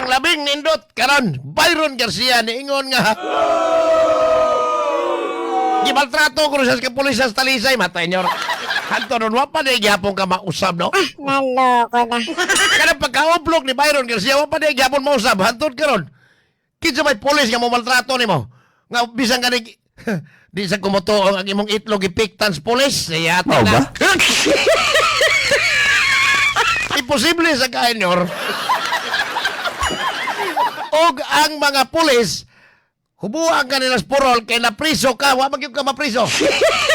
Ang labing nindot karon, Byron Garcia niingon nga gimaltrato ko sa pulis sa Talisay, matay nyor. Hanto nun, wa pa na gihapon ka mausab, no? Naloko na. Kanang pagka-ublok ni Byron Garcia, wa pa na gihapon mausab. Hantod karon, kinsa may pulis nga mo maltrato nimo? Nga bisan ka ni di sa kumuto ang imong itlog ipiktan sa pulis. Siyate Mao na. ba? Imposible sa kaenyor. Og ang mga pulis, hubuan ka nila sa purol kay napriso ka, wa man gyud ka mapriso.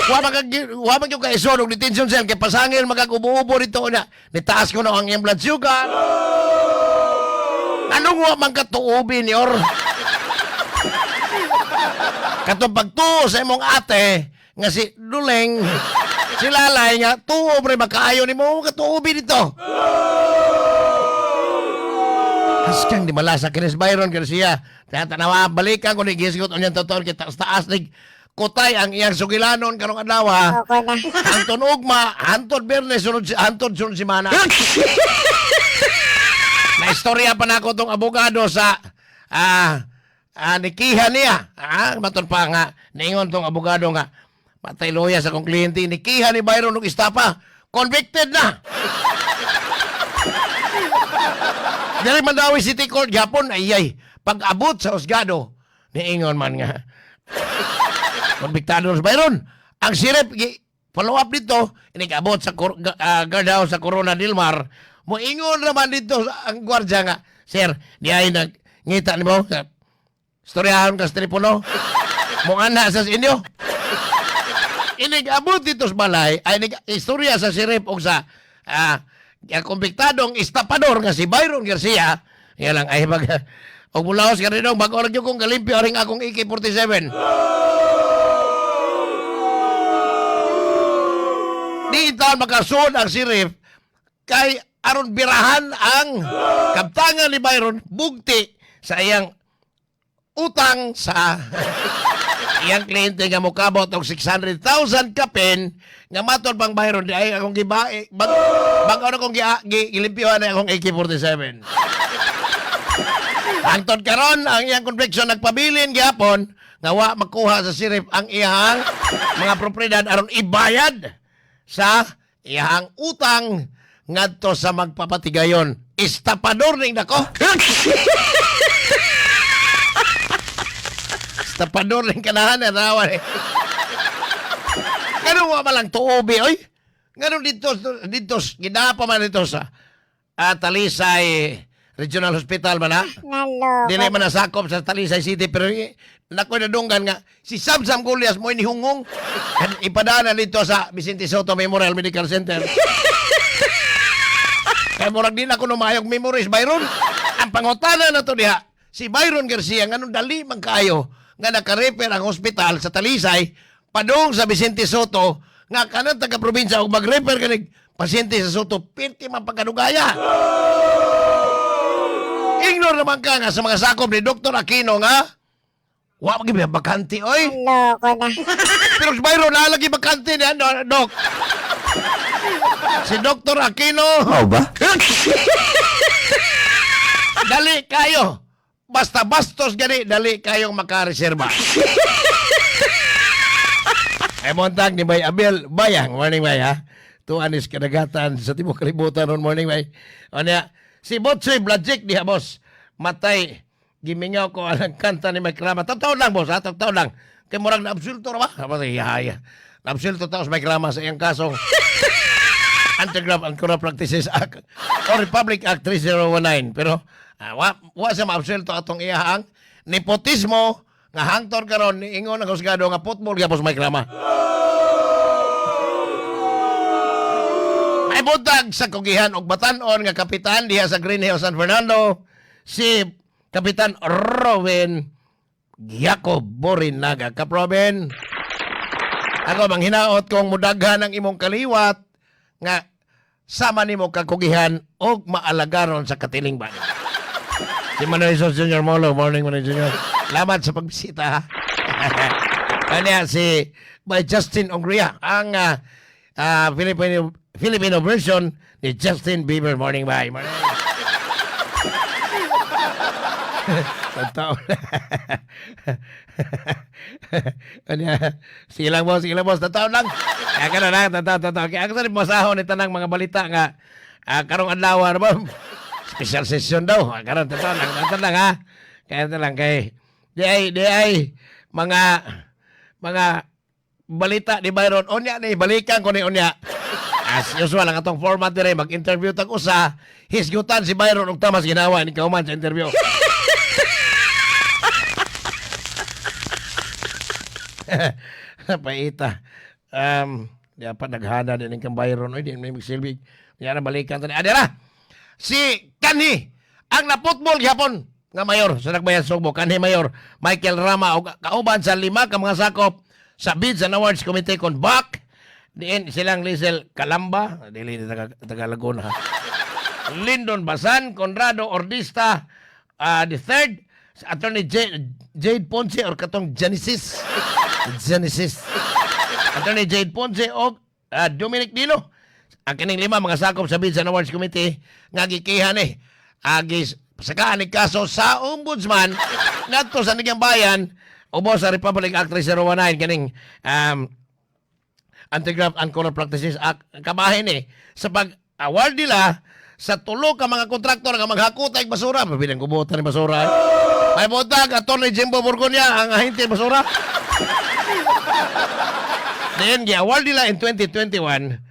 Wa man gyud ka isod og detention cell kay pasangil magag-ubo-ubo dito na. Nitaas ko na ang iyang blood sugar. Anong wa man ka tuubi niyor? Katong pagtuo sa imong ate nga si Duleng, si Lalay nga tuo pre makaayo nimo ka tuubi dito. Haskang di malasa kinis Byron Garcia. Kaya tanawa, balikan ko ni gisgot unyang totoo kay taas taas ni kutay ang iyang sugilanon karong adlaw. Loko na. Anton Ugma, Anton Bernes, sunod si Anton sunod si Mana. Na istorya pa nako tong abogado sa nikiha niya. Maton pa nga niingon tong abogado nga patay loya sa kong kliyente, nikiha ni Byron og estapa. Convicted na. Dili Mandawi City Court gyapon ay ay pag abot sa husgado niingon man nga konbiktado si Byron. Ang sirep follow up dito inigabot sa guardhouse sa Corona del Mar. Moingon naman dito ang gwardiya nga, "Sir, di ay nag ngita nimo. Istoryahan ka sa telepono. Mo ana sa inyo." Inigabot dito sa balay ay nig istorya sa sirep og sa konbiktadong estapador nga si Byron Garcia. Nga lang ay mag og mulaos ka rin bago ra gyud kong galimpyo aring akong AK-47. Di taon makasun ang sirif kay aron birahan ang kaptangan ni Byron bugti sa iyang utang sa iyang kliyente nga mokabot og 600,000 kapin nga matod pang Byron di ay akong gibae bag bag ano kong gilimpyohan na akong AK-47. Hangtod karon ang iyang conviction nagpabilin gyapon nga wa makuha sa sirif ang iyang mga propiedad aron ibayad sa iyang utang ngadto sa magpapatigayon. Estapador ning dako. Estapador ning kanahan na rawa eh. Ganun wa man lang tuobi oy. Ganun dito dito gidapa man dito sa Talisay Regional Hospital man ha. Naloko Dili man nasakop sa Talisay City pero nakoy nadunggan nga si Samsam Golias mo inihungong ipadana dito sa Vicente Soto Memorial Medical Center. Kaya murag di na ko numayog memories Byron. Ang pangutana na to diha, si Byron Garcia nganong dali man kaayo nga naka-refer ang hospital sa Talisay padung sa Vicente Soto nga kanang taga probinsya og mag-refer kanig pasyente sa Soto pirti man pagkadugaya. Ignore naman ka nga sa mga sakop ni Dr. Aquino nga wa man gyud bakante oy. Loko na. Pero si Byron nalagi bakante niya, no, Doc. Si Dr. Aquino, Mao ba? Dali kayo. Basta bastos gani, dali kayong makareserba. Ay montag ni Bay Abel Bayang. Morning, Bay, ha. Tuan is kadagatan sa tibok kalibutan ron morning, Bay. O niya, si Botsoy Blajik diha, boss. Matay, gimingaw ko ang kanta ni Mike Rama. Taon lang, boss, ha? Taon lang. Kay murag na absulto ra ba? Matay, ya, ya. Na-absulto taos Mike Rama sa iyang kaso. Anti-Graft and Corrupt Practices Act o Republic Act 3019. Pero wa siya maabsulto atong iyahang nepotismo nga hangtod karon niingon ang husgado nga football gyapon sa Mike Rama. May buntag sa kugihan og batan-on nga kapitan diha sa Green Hill San Fernando si Kapitan Robin Jacob Borinaga. Kap Robin, ako manghinaot kong mudaghan ang imong kaliwat nga sama nimo kakugihan og maalagaron sa katilingban. Si Manuel Jesus Jr. Molo, morning, Manuel Jr. Salamat sa pagbisita ha. Kanya si by Justin Ongria, ang Filipino Filipino version ni Justin Bieber. Morning, bye. Morning. Totoo. Ano yan? Sige lang, boss. Sige lang, boss. Totoo lang. Kaya ka na lang. Totoo, totoo. Kaya ako sa masahon ni tanang mga balita nga karong adlaw, ano ba? Special session daw. Karon, totoo lang. Totoo lang, ha? Kaya ito lang kay di ay mga balita ni Byron. Unya ni, balikan ko ni unya. As usual, ang atong format dire, mag-interview tag usa, hisgutan si Byron og tamas ginawa ni kauman sa interview. Paita. Di pa naghana din kang Byron. Oy, di may magsilbi. Yan ang balikan tani. Adira! Si Kanhi, ang naputbol gihapon nga mayor sa Nagbayan Sugbo, Kanhi Mayor Michael Rama og kauban sa lima ka mga sakop sa Bids and Awards Committee kon back diin silang Lizel Calamba, dili ni taga Laguna. Lyndon Basan, Conrado Ordista, the third, si Attorney Jade Ponce or katong Genesis. Genesis. Attorney Jade Ponce o Dominic Dino. Ang kining lima mga sakop sa Bids and Awards Committee nga gikihan ni agis sakaan ni kaso sa ombudsman ngadto sa Sandigan Bayan ubos sa Republic Act 3019 kaning Anti-Graft and Corrupt Practices Act kabahin ni sa pag-award nila sa tulo ka mga kontraktor nga maghakutay og basura. Bilang kubutan ni basura. Eh. May butag, Attorney Jimbo Borgonia, ang ahente basura. Then, gi-award nila in 2021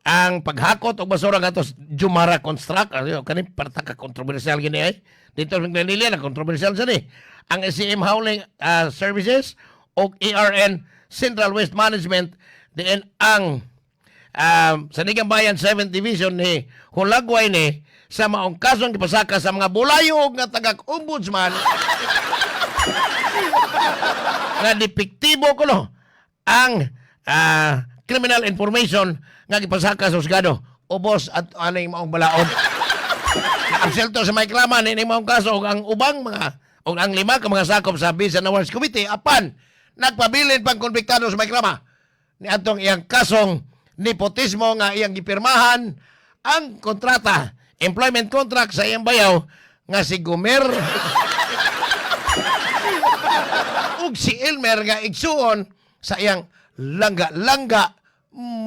ang paghakot og basura ngadto sa Jumara Construct. Ano, kani parta ka kontrobersyal gini ay. Dito sa Manila na kontrobersyal sa ni. Ang SCM Hauling Services o ARN Central Waste Management, then ang Sandigan Bayan 7th Division ni hulagway ni sa maong kasong gipasaka sa mga bulayog nga tagak ombudsman nga depektibo kuno ang criminal information nga gipasaka sa husgado ubos at aning maong balaod. Naabselto sa may klama ni maong kaso ug ang ubang mga ug ang lima ka mga sakop sa Bids and Awards Committee, apan nagpabilin pang konbiktado sa may klama ni atong iyang kasong nepotismo nga iyang gipirmahan ang kontrata, employment contract sa iyang bayaw nga si Gomer ug si Elmer nga igsuon sa iyang langga-langga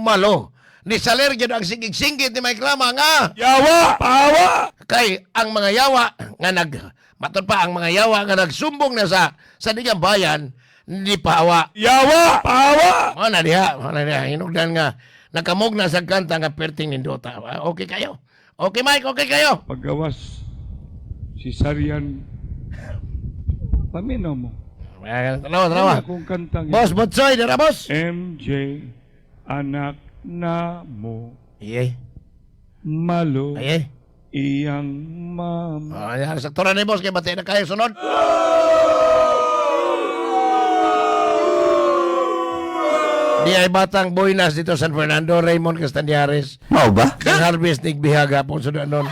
malo. Ni Saler gyud ang singgit-singgit ni Mike Lama nga Yawa! Pawa! Kay ang mga yawa nga nag matod pa ang mga yawa nga nagsumbong na sa Sandigan Bayan ni pawa. Yawa! Pawa! Mo na diha, mo na diha hinugdan nga nakamog na sa kanta nga perting nindota. Okay kayo. Okay Mike, okay kayo. Paggawas, si Sarian, paminaw mo. Tanawa, tanawa. Ano akong kantang Boss Botsoy, dira boss. MJ, anak na mo, Iye. malo, Aye. iyang mama. Oh, yan, sakto na ni boss kay bati na kayo sunod. Di ay batang Boynas dito San Fernando, Raymond Castañares. Mao ba? Ang harvest ni Bihaga pong sudanon.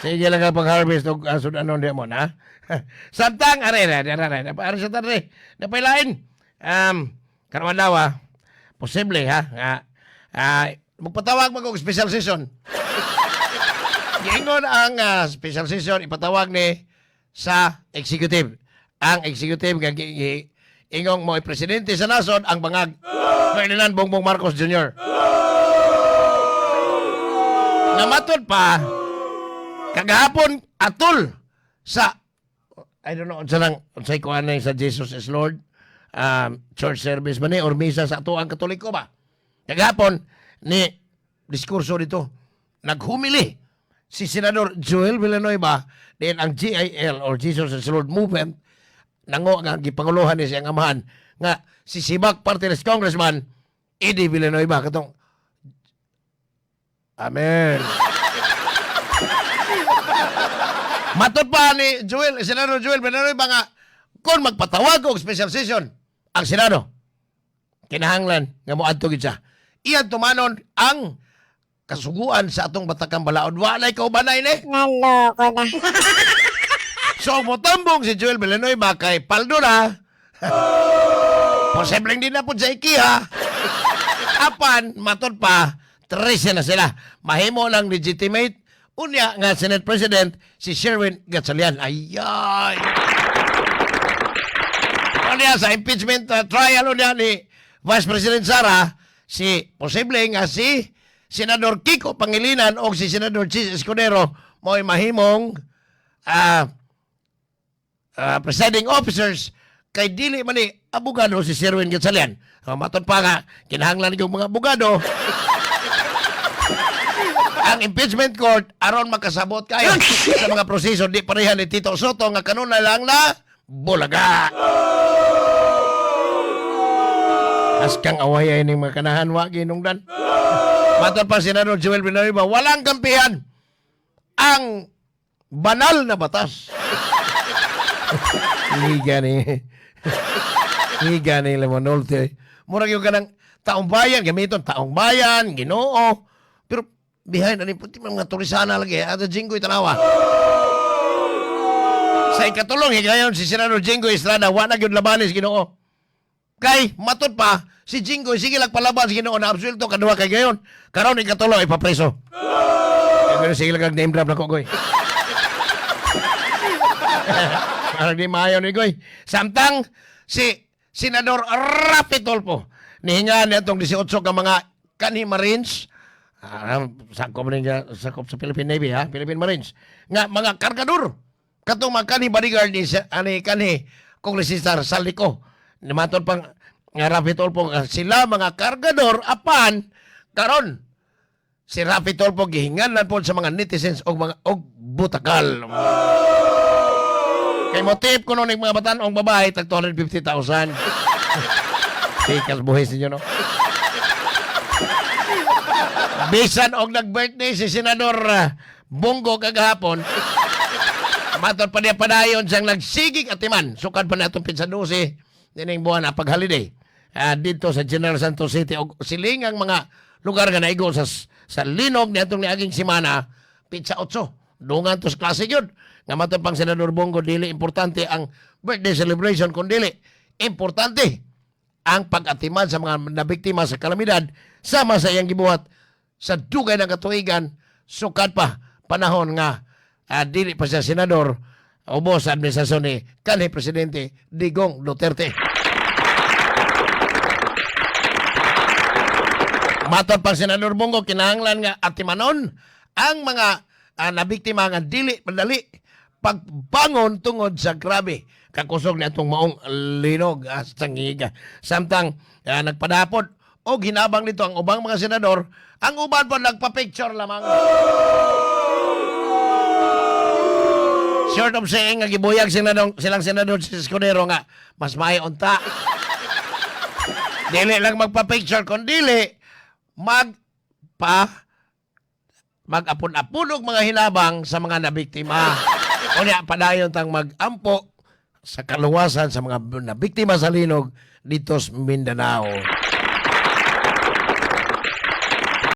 Sige lang ka pang harvest og sudanon di mo na. Samtang are are are are are sa tare. Napailain. Karon daw posible ha nga magpatawag mag og special session. Giingon ang special session ipatawag ni sa executive. Ang executive nga ingong mo presidente sa nasod ang bangag Ferdinand Bongbong Marcos Jr. Namatod pa kagahapon atol sa, I don't know unsa lang unsay kuan sa Jesus is Lord church service ba ni or misa sa ato ang Katoliko ba. Kagahapon ni diskurso dito naghumili si Senador Joel Villanueva din ang GIL or Jesus is Lord Movement nango nga gipanguluhan ni siyang amahan nga si Sibak Party List Congressman Eddie Villanueva katong. Amen. Matod pa ni Joel, Senador Joel Villanueva nga kung magpatawag og special session ang Senado, kinahanglan nga moadto gid siya. Iyang tumanon ang kasuguan sa atong batakang balaod. Walay kaubanay ni. Naloko na. So, motambong si Joel Villanueva kay paldo na. Posibleng di na po sa IKEA. Apan, matod pa, 13 na sila. Mahimo lang legitimate Unya nga Senate President si Sherwin Gatchalian. Ayay! Unya sa impeachment trial unya ni Vice President Sara, si posible nga si Senador Kiko Pangilinan o si Senador Chiz Escudero mo'y mahimong presiding officers kay dili man ni abogado si Sherwin Gatchalian. Matod pa nga, kinahanglan yung mga abogado ang impeachment court aron makasabot kayo sa mga proseso di pareha ni Tito Sotto nga kanunay lang na bulaga. Askang away ay ning mga kanahan wa ginungdan. Matod pa Senador Joel Villanueva, walang kampihan ang banal na batas. Higa ni. Higa ni Lemonolte. Murag yung kanang taong bayan, gamiton taong bayan, Ginoo. Pero behind ani puti mga turisana lagi ato Jinggoy tanawa. Sa ikatulong higayon si Senador Jinggoy Estrada wa na gyud labanis Ginoo. Kay matod pa si Jinggoy sige lang palaban sa Ginoo na absuelto kaduha kay gayon. Karon ikatulo ipapreso. Pero sige lang name drop na ko goy. Parang di maayo ni Goy. Samtang si Senador Rapi Tulfo nihinga niya itong 18 ka mga kanhi Marines, sakop niya, sakop sa Philippine Navy ha, Philippine Marines nga mga kargador katong mga kanhi bodyguard ni ani kanhi Kongresista Zaldy Co. Nimatod pang nga Rapi Tulfo nga sila mga kargador, apan karon si Rapi Tulfo gihingan po sa mga netizens og mga og butakal. Kay motif kuno ning mga batan-ong babae tag 250,000. Tikas buhis ninyo, no? Bisan og nag-birthday si Senador Bong Go kagahapon, matod pa niya padayon siyang nagsigig atiman. Sukad pa na itong pitsa 12 nining buwan na pag-holiday. Dito sa General Santos City og silingang mga lugar nga naigo sa linog niadtong niaging semana, pitsa 8. Dungan to sa klase yun. Nga matod pang Senador Bong Go, dili importante ang birthday celebration kun dili importante ang pag-atiman sa mga nabiktima sa kalamidad sama sa iyang gibuhat sa dugay ng katuigan sukad pa panahon nga dili pa siya senador ubos sa administrasyon ni kanhi Presidente Digong Duterte. Matod pang Senador Bong Go, kinahanglan nga atimanon ang mga nabiktima nga dili madali pagbangon tungod sa grabe kakusog ni atong maong linog sa ngiga. Samtang nagpadapod o hinabang nito ang ubang mga senador, ang uban po nagpa-picture lamang. Short of saying nga gibuyag senador, silang senador si Escudero nga mas maayo unta dili lang magpa-picture kun dili mag-apon-apon og mga hinabang sa mga nabiktima. Unya padayon tang mag-ampo sa kaluwasan sa mga nabiktima sa linog dito sa Mindanao.